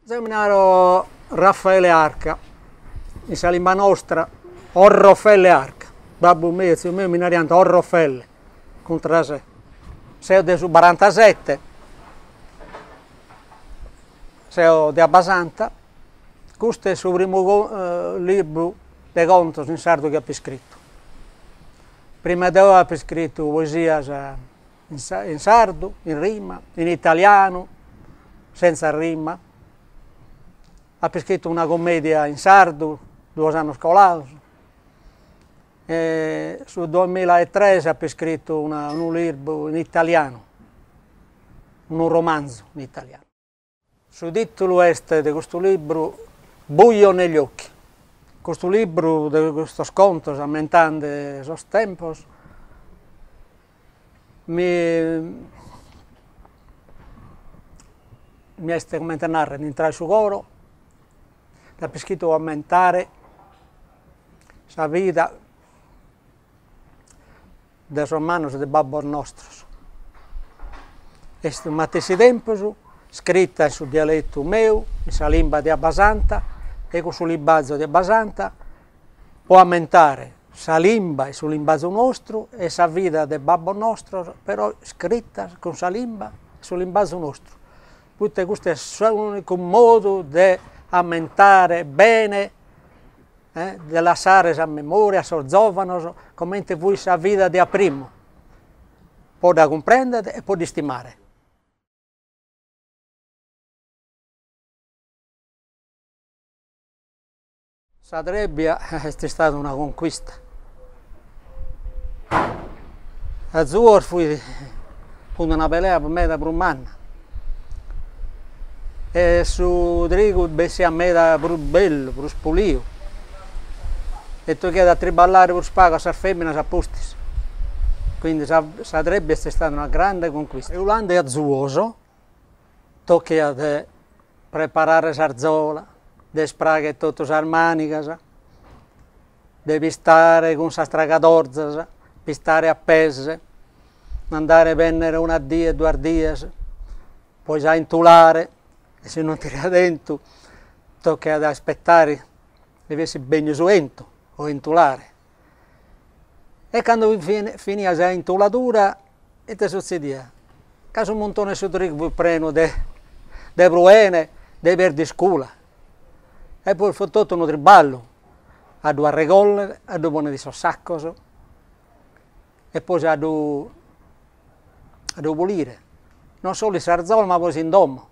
Zeo mi naro Raffaele Arca, in sa limba nostra Orrofelle Arca, babbu meu e tziu meu mi nariant Orrofelle, cun tres e. Seo de su barantasette, seo de Abbasanta, custu est su primu libru de contos in sardu chi apo iscritu. Prima de oe apo iscritu poesias in sardu, in rima, in italianu, senza rima, apo iscritu una commedia in sardu duos annos colados, e su duamillaetres apo iscritu una unu libru in italianu, unu romanzu in italianu. Su tìtulu est de custu libru Buio negli occhi. Custu libru de custos contos ammentande sos tempos mi mi est comente narrer intradu in su coro, l'apo iscritu pro ammentare sa vida de sos mannos de babbos nostros. Est in matessi tempus scrita in su dialetu meu, in sa limba de Abbasanta e cun su limbazu de Abbasanta po ammentare sa limba e su limbazu nostru e sa vida de babbos nostros, però scritas cun sa limba e su limbazu nostru, poite custu est s'unicu modu de ammentare bene de lassare sa memoria a sos zovanos comente fuit sa vida de a primu, po dda cumprender e po dd'istimare. Sa trebbia est istada una conquista. A zuos fuit cun una pelea meda prus manna e su trigu bessiat meda prus bellu, prus puliu e tochiat a triballare prus pagu a sas feminas a pustis, quindi sa sa trebbia est istada una grande conquista. Triulande a zuos tochiat de preparare s'arzola, de ispragher totu sas manigas, de pistare cun sas tragadorzas, pistare a pes, andare bennere una die duas dies, poi a 'entulare, e si non tiraiat 'entu tochiat a ispettare chi fessit benniu su 'entu po 'entulare. E cando finiat sa 'entuladura ite sutzediat? Ca su muntone 'e su trigu fut prenu de de pruene, de perdiscula e poi fut totu unu triballu a ddu arregollere, a ddu ponnere in sos saccos e poi a ddu a ddu pulire, non solu in s'arzola ma poi in domo,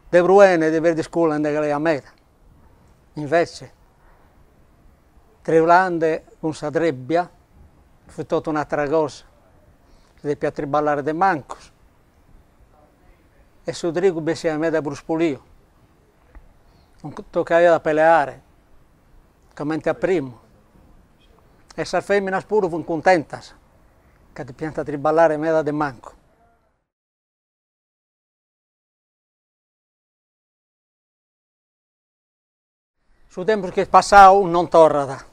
de pruene e de perdiscula nde calaiat meda, invece triulande cun sa trebbia fut totu un'atera cosa, si depiat triballare de mancus e su trigu bessiat meda prus puliu, non tocaiat a peleare comente a primu e sas feminas puru funt cuntentas ca depiant triballare meda de mancu. Su tempus chi est passau non torrat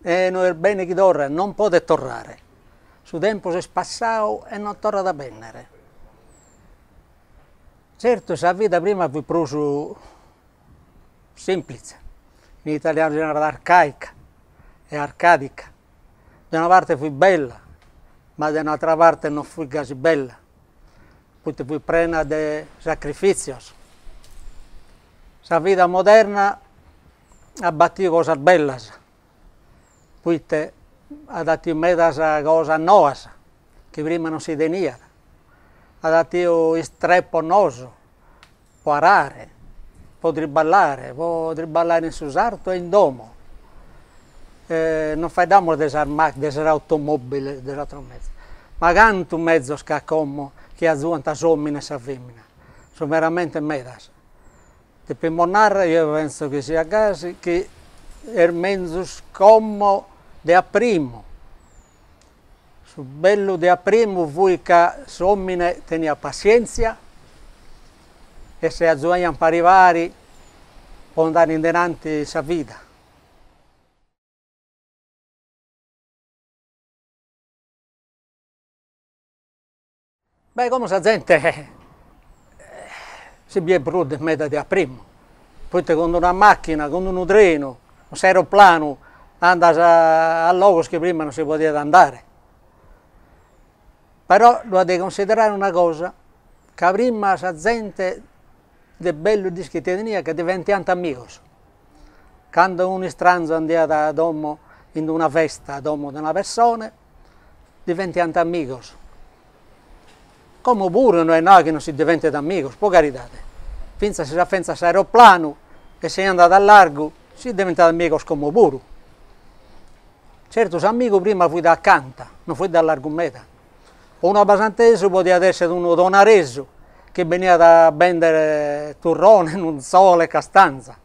e no est bene chi torret, non podet torrare. Su tempus est passau e non torrat a bennere. Certu sa vida prima fit prus simplitze, in italianu si narat arcaica e arcadica, de una parte fit bella, ma de un'atera parte non fit gasi bella, poite fit prena de sacrifitzios. Sa vida moderna at batiu cosas bellas, poite at 'atiu medas cosas noas chi prima non si teniat, at 'atiu istrepos noos po arare, po triballare, po triballare in su sartu e in domo, non faeddamus de sas de sas automobiles, de sos ateros mezos, ma cantu mezos ch'at como chi azuant s'omine e sa femina, sun veramente medas. Depimus narrer, jeo penso chi siat gasi, chi est menzus como de a primu, Su bellu de a primu fuit ca s'omine teniat passientzia e si azuaiant pari pari po andare in denanti in sa vida. Beh como sa zente Si biet prus de meda de a primu, poita cun d'una macchina, cun d'unu trenu, cun s'aeroplanu andas a logos chi prima non si podiat andare. Però ddu at de cunsiderare una cosa, ca prima sa zente de bellu dd'ischit ite teniat ca diventiant amigos. Cando unu istranzu andiat a domo in d'una festa a domo de una pessone, diventiant amigos. Como puru no est nau chi non si diventet amigos, po caridade, fintzas si afenzat s'aeroplanu e si andat a largu, si diventat amigos como puru. Certu s'amigu prima fuit acanta, non fuit a largu meda. Unu abasantesu podiat essere unu tonaresu chi beniat a bendere turrone, nutzola e castanza,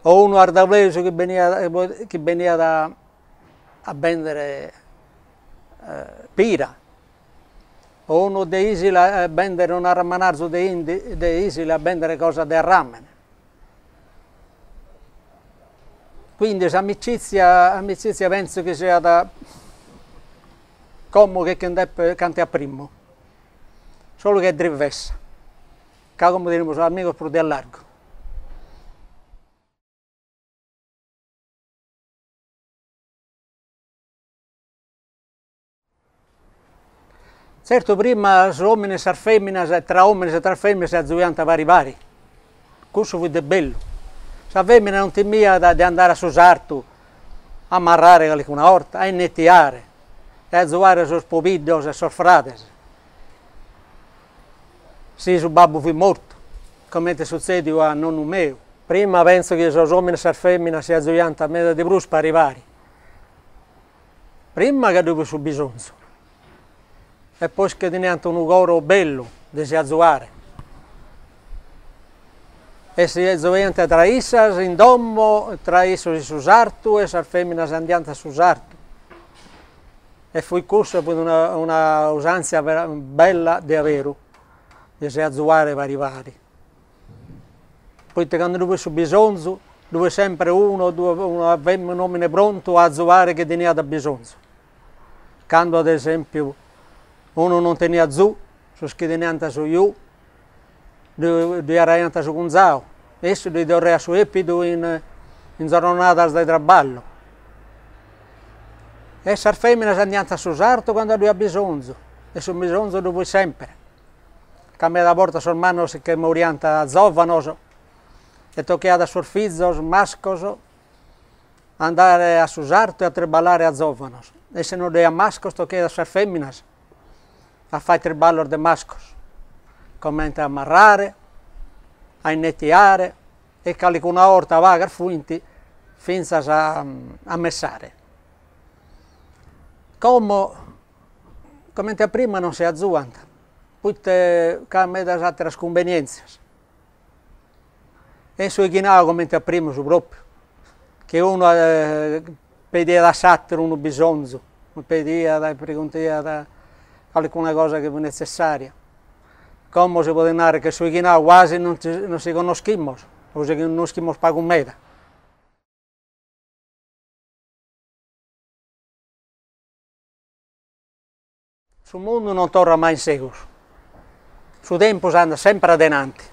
o unu ardaulesu chi beniat chi beniat a bendere pira, o unu de Isili a bendere unu arramanarzu de de Isili a bendere cosa de arramene. Quindi s'amicizia amicizia pentzo chi siat como che cant'e a primu, solu chi est drivessa, ca como tenimus amigos prus de allargu. Tzertu prima sos omines e sas feminas tra omines e tra feminas si azuiant pari pari, cussu fuit de bellu, sa femina non timiat de andare a su sartu a marrare calicuna 'orta, a innetiare e a azuare sos pobiddos e sos frades, si su babbu fuit mortu, comente est sutzediu a nonnu meu. Prima pentzo chi sos omines e sas feminas si azuiant meda de prus pari pari Prima ca ddu fit su bisonzu e poi chi teniant unu coro bellu de si azuare e si azuaiant tra issas in domo, tra issos in su sartu e sas feminas andiant a su sartu e fuit cussu fuit una una usanzia bella de aberu de si azuare pari pari. Poita cando ddu fit su bisonzu, ddu fit sempre unu o duas una femina un'omine prontu a azuare chi teniat bisonzu. Cando ad esempiu unu non teniat zu, sos chi teniant su ju ddu ddi araiant su cunzau e issu ddi torraiat su 'epidu in in zorronadas de traballu. E sas feminas andiant a su sartu cando ddu iat bisonzu e su bisonzu ddu fit sempre. Ca meda bortas sos mannos si che moriant zovanos e tochiat a sos fizos mascos andare a su sartu e a triballare a zovanos e si no dd'aiat mascos tochiat a sas feminas a fai triballos de mascos, comente a marrare, a innetiare e calicuna 'orta pagas fuint finzas a messare. Como Comente a prima non si azuant, poite c'at medas ateras cumbenientzias. E in su 'ighinadu comente a primu su propriu, chi unu pediat a s'ateru unu bisonzu, pediat e preguntaiat calicuna cosa chi fit netzessaria. Como si podet narrer che su 'ighinadu quasi non non si connoschimus, o si connoschimus pagu meda. Su mundu non torrat mai in segus, su tempus andat sempre adenanti,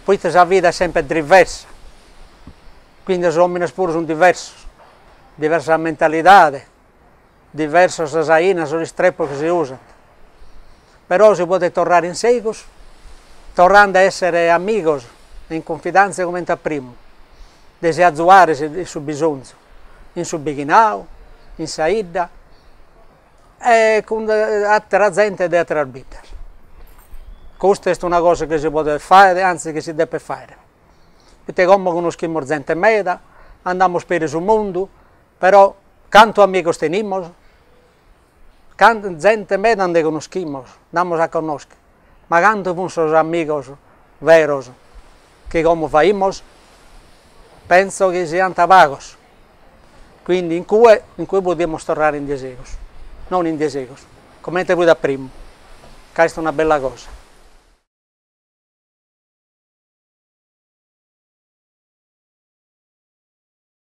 poita sa vida est sempre diversa, quindi sos omines puru sunt diversos, diversa sa mentalidade, diversas sas ainas, sos istrepos chi si usant, però si podet torrare in segus torrende a essere amigos e in cunfidantzia comente a primu, de si azuare in su bisonzu, in su bighinau, in sa 'idda e cun atera zente de ateras biddas. Custa est una cosa chi si podet fàere, antzis chi si depet fàere, poita como connoschimus zente meda, andamus peri su mundu, però cantu amigos tenimus? Cantu zente meda nde connoschimus, nd'amus a connoschere, ma cantu fun sos amigos veros chi como faimus? Pentzo chi siant pagos, quindi in cue in cue podimus torrare in diesegus, non in diesegus, comente fuit a primu, ca est una bella cosa.